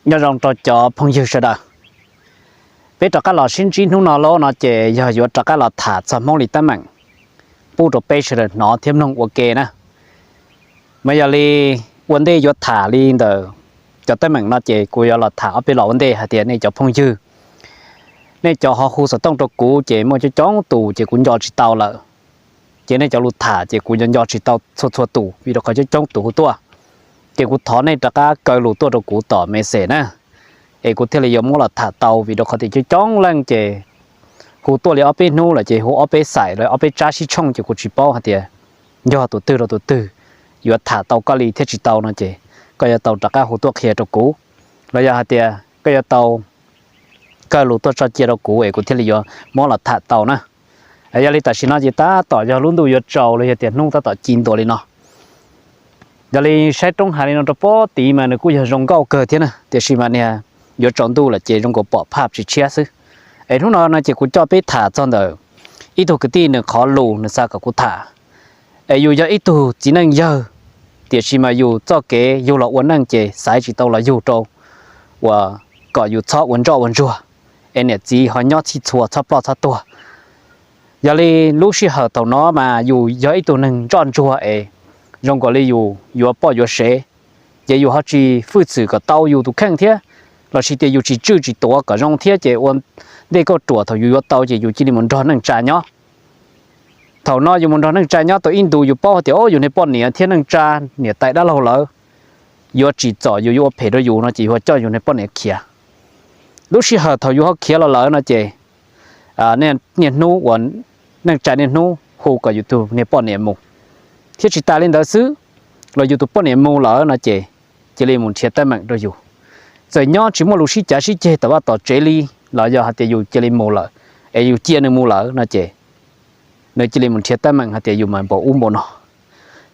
Nyob zoo rau cov phooj ywg sawv daws, peb rov qab los sib ntsib hnub no lawm no ces yog yuav rov qab los tham txog Hmoob li teeb meem pub rau peb sawv daws hnov thiab mloog ua ke na. Mas yog li ua ntej yuav tham li ntawm cov teeb meem no ces kuv yuav los tham ob peb los ua ntej hais tias nej cov phooj ywg, nej cov ho hu xov tooj rau kuv ces muaj coob coob tus ces kuv nco tsis tau lawm. Ces nej cov lus tham ces kuv nco nco tsis tau txhua txhua tus vim rau qhov coob coob tus hu tuaj. Ces kuv thov nej rov qab kaw lus tuaj rau kuv tom message na, es kuv thiaj li yuav muab los tham tau vim rau qhov tias coob coob leej ces hu tuaj li ob peb hnub lawm ces hu ob peb xaim los ob peb tsab sib tshooj ces kuv tsis paub hais tias yog tus twg rau tus twg yuav tham tau koj li thiab tsis tau no ces koj yuav tau rov qab hu tuaj qhia rau kuv, los yog hais tias koj yuav tau kaw lus tuaj tso cia rau kuv es kuv thiaj li yuav muab los tham tau na. Yog li tam sim no ces tab tom yog lub ntuj yuav tsaus los yog tias hnub tab tom ci ntua li no. Yog li saib roob hais li no rau pob tid mas nws kuj yog zoo nkauj kawg thiab na, tiam sis mas niag yuav tsaus ntuj lawm ces zoo nkaus pom phaj tsis tshiab xwb. Es hnub no no ces kuv coj peb tham txog ntawm ib tug kwv tij nws qhov lus nws xav kom kuv tham. Es yus yog ib tug txiv neej yawg, tiam sis mas yus txoj kev yug los ua neej ces xaiv tsis tau los yug rau uas kom yus txhob ua ntsoj ua ntsuag, es niam txiv ho nyob txhij txhua txhob ploj txhob tuag. Yog li lub sij hawm thaum no mas yus yog ib tug neeg ntsoj ntsuag es zoo nkaus li yus yuav poj yuav sev, ces yus ho tsis hwj txwm kom tau yus tus kheej thiab, los sis tias yus tsis tswj tsis tuav kom zoo thiab ces ua ntej kauj ruam thaum yus yuav tau ces yus cia li mus nrog neej tsa nyob. Thaum no yus mus nrog neej tsa nyob tau ib ntus yus paub hais tias o yus niag poj niam thiab neej tsa niam tais dab laug lawv yuav tsim txom yus yuav ua phem rau yus no ces yus ho coj yus niag poj niam khiav. Lub sij hawm thaum yus ho khiav los lawm no ces niaj hnub uas neej tsa niaj hnub hu kom yus tus niag poj niam mus, thiab tsis tas li ntawd xwb, los yus tus poj niam mus lawm no ces cia li mus nrhiav teeb meem rau yus. Txawm nyob tsis muaj lus sib cav sib ceg tom vaj tom tsev li, los yog hais tias yus cia li mus lawm, es yus cia nws mus lawm no ces nws cia li mus nrhiav teeb meem hais tias yus mas npaum ub npaum no.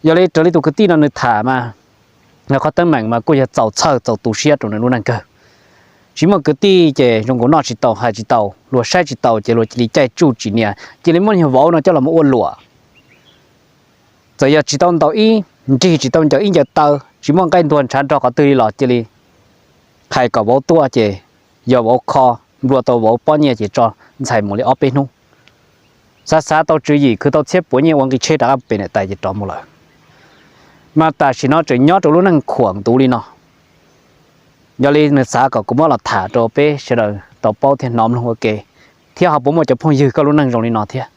Yog li raws li tus kwv tij no nws tham mas, qhov teeb meem mas kuj yog txaus txhawj txaus tu siab rau nws lub neej kawg. Tsis muaj kwv tij ces zoo nkaus noj tsis tau hais tsis tau, luag saib tsis tau ces luag cia li caij tsuj tsim nias, cia li muab niag vauv no coj los mus ua luam. Txawm yog tsis tau ntaus ib nrig tsis tau ncaws ib ncaws taw, tsis muaj nqaij ntuag ntshav nrog qhov twg li los cia li hais kom vauv tuaj ces yog vauv kho, nplua tau vauv pob nyiaj ces tso ntxhais mus li ob peb hnub. Xav xav tau tswv yim khwv tau txhiab puav nyiaj ua nqi tsheb rov qab pem niam tais ces rov mus lawm. Mas tam sim no tseem nyob rau lub neej khuam ntuv li no. Yog li nws xav kom kuv muab los tham rau peb sawv daws tau paub thiab hnov mloog ua ke, thiab ho puas muaj cov phooj ywg koj lub neej zoo li no thiab?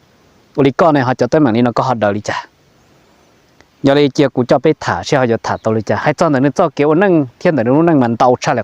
Ua li koj ne ho cov teeb meem li no koj ho daws li cas? Yog li cia kuv coj peb tham seb ho yuav tham tau li cas. Hais txog ntawm nws txoj kev ua neej thiab ntawm nws lub neej mas ntau tshaj li